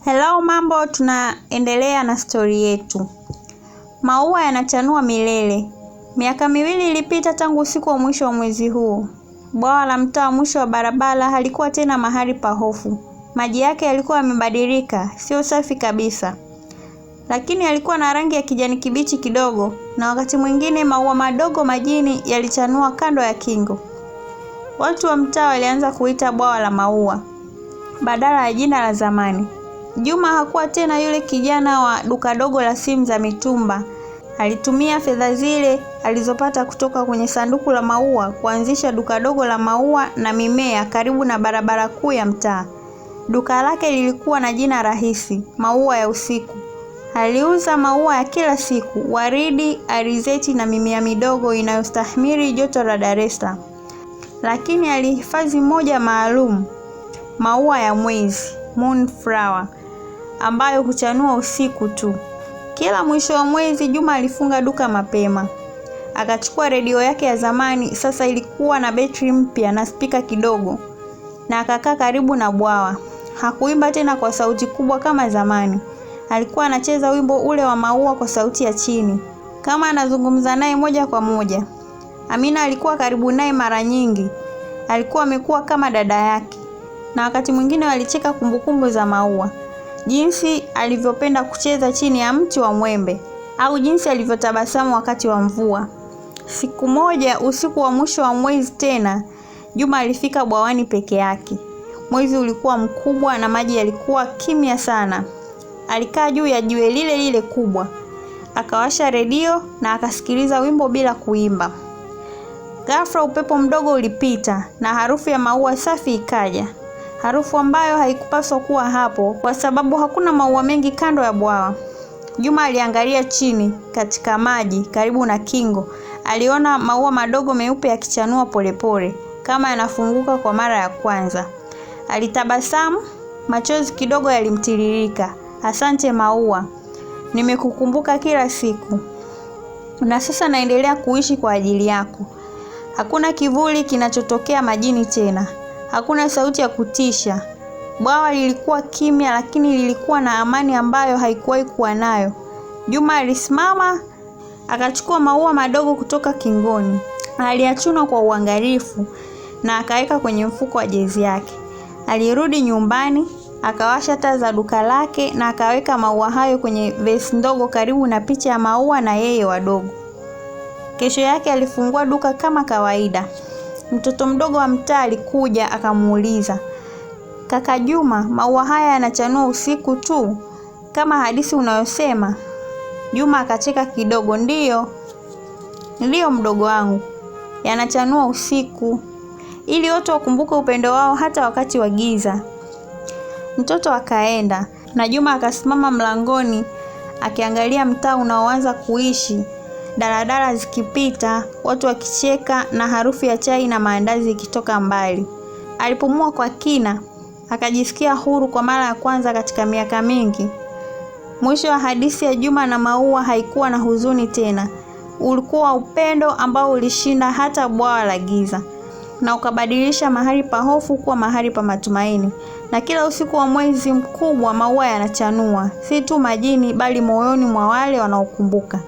Hello mambo, tunaendelea na stori yetu. Maua yanachanua milele. Miaka 2 ilipita tangu usiku wa mwisho wa mwezi huu. Bwawa la mtaa mwisho wa barabara halikuwa tena mahali pa hofu. Maji yake yalikuwa yamebadilika, sio safi kabisa. Lakini yalikuwa na rangi ya kijani kibichi kidogo, na wakati mwingine maua madogo majini yalichanua kando ya kingo. Watu wa mtaa walianza kuita bwawa la maua badala ya jina la zamani. Juma hakuwa tena yule kijana wa duka dogo la simu za mitumba. Alitumia fedha zile alizopata kutoka kwenye sanduku la maua kuanzisha duka dogo la maua na mimea karibu na barabara kuu ya mtaa. Duka lake lilikuwa na jina rahisi, Maua ya Usiku. Aliuza maua ya kila siku, waridi, alizeti na mimea midogo inayostahimili joto la Dar es Salaam. Lakini alihifadhi moja maalum, maua ya mwezi, moonflower, ambayo huchanua usiku tu. Kila mwisho wa mwezi Juma alifunga duka mapema. Akachukua redio yake ya zamani, sasa ilikuwa na betri mpya na spika kidogo, na akakaa karibu na bwawa. Hakuimba tena kwa sauti kubwa kama zamani. Alikuwa anacheza wimbo ule wa maua kwa sauti ya chini, kama anazungumza naye moja kwa moja. Amina alikuwa karibu naye mara nyingi. Alikuwa amekuwa kama dada yake. Na wakati mwingine walicheka kumbukumbu za maua, jinsi alivyopenda kucheza chini ya mti wa mwembe au jinsi alivyotabasamu wakati wa mvua. Siku moja usiku wa mwisho wa mwezi tena, Juma alifika bwawani peke yake. Mwezi ulikuwa mkubwa na maji yalikuwa kimya sana. Alikaa juu ya jiwe lile lile kubwa, akawasha redio na akasikiliza wimbo bila kuimba. Ghafla upepo mdogo ulipita na harufu ya maua safi ikaja. Harufu ambayo haikupaswa kuwa hapo kwa sababu hakuna maua mengi kando ya bwawa. Juma aliangalia chini katika maji karibu na kingo. Aliona maua madogo meupe yakichanua polepole kama yanafunguka kwa mara ya kwanza. Alitabasamu, machozi kidogo yalimtiririka. Asante maua, nimekukumbuka kila siku. Na sasa naendelea kuishi kwa ajili yako. Hakuna kivuli kinachotokea majini tena. Hakuna sauti ya kutisha. Bwawa lilikuwa kimya, lakini lilikuwa na amani ambayo haikuwahi kuwa nayo. Juma alisimama, akachukua maua madogo kutoka kingoni. Aliyachuna kwa uangalifu na akaweka kwenye mfuko wa jezi yake. Alirudi nyumbani, akawasha taa za duka lake na akaweka maua hayo kwenye vesi ndogo karibu na picha ya maua na yeye wadogo. Kesho yake alifungua duka kama kawaida. Mtoto mdogo wa mtaa alikuja akamuuliza, "Kaka Juma, maua haya yanachanua usiku tu kama hadithi unayosema?" Juma akacheka kidogo, "Ndiyo. Ndiyo mdogo wangu. Yanachanua usiku ili watu wakumbuke upendo wao hata wakati wa giza." Mtoto akaenda na Juma akasimama mlangoni akiangalia mtaa unaoanza kuishi, daladala zikipita, watu wakicheka na harufu ya chai na maandazi ikitoka mbali. Alipumua kwa kina, akajisikia huru kwa mara ya kwanza katika miaka mingi. Mwisho wa hadithi ya Juma na maua haikuwa na huzuni tena. Ulikuwa upendo ambao ulishinda hata bwawa la giza na ukabadilisha mahali pa hofu kuwa mahali pa matumaini. Na kila usiku wa mwezi mkubwa maua yanachanua, si tu majini bali moyoni mwa wale wanaokumbuka.